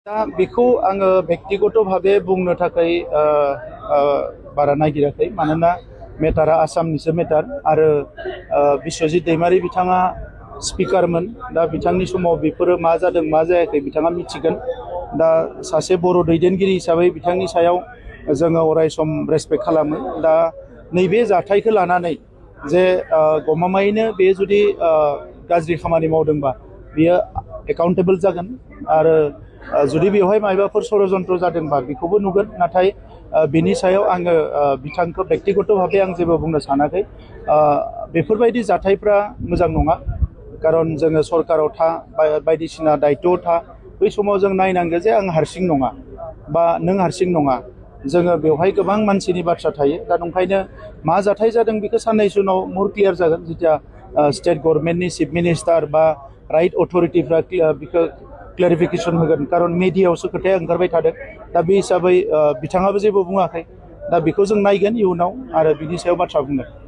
दा बेखौ आङो बेक्तिगत भाबे बुंनो थाखाय बारा नागिराखै मानोना मेटारा आसामनिसो मेटार आरो बिश्वजित दैमारी बिथाङा स्पिकारमोन दा बिथांनि समाव बेफोरो मा जादों मा जायाखै बिथाङा मिथिगोन दा सासे बर' दैदेनगिरि हिसाबै बिथांनि सायाव जोङो अराय सम रेसपेक्ट खालामो दा नैबे जाथायखौ लानानै जे गमामायैनो बे जुदि गाज्रि खामानि मावदोंबा बियो एकाउन्टेबल जागोन आरो जुदि बेवहाय मायबाफोर षड़यन्त्र जादोंबा बेखौबो नुगोन नाथाय बिनि सायाव आङो बिथांखौ बेक्तिगत भाबे आं जेबो बुंनो सानाखै बेफोरबायदि जाथायफ्रा मोजां नङा खारन जोङो सरकाराव बायदिसिना दायित्वआव बै समाव जों नायनांगौ जे आं हारसिं नङा बा नों हारसिं नङा जोङो बेवहाय गोबां मानसिनि बाथ्रा थायो दा ओंखायनो मा जाथाय जादों बेखौ साननैसो उनाव मोर क्लियार जागोन जेथिया स्टेट गभर्नमेन्टनि चिफ मिनिस्टार बा राइट अथरिटिफ्रा बेखौ क्लेरिफिकेसन होगोन खारन मिडियायावसो खोथाया ओंखारबाय थादों दा बे हिसाबै बिथाङाबो जेबो बुङाखै दा बेखौ जों नायगोन इयुनाव आरो बिनि सायाव बाथ्रा बुंगोन।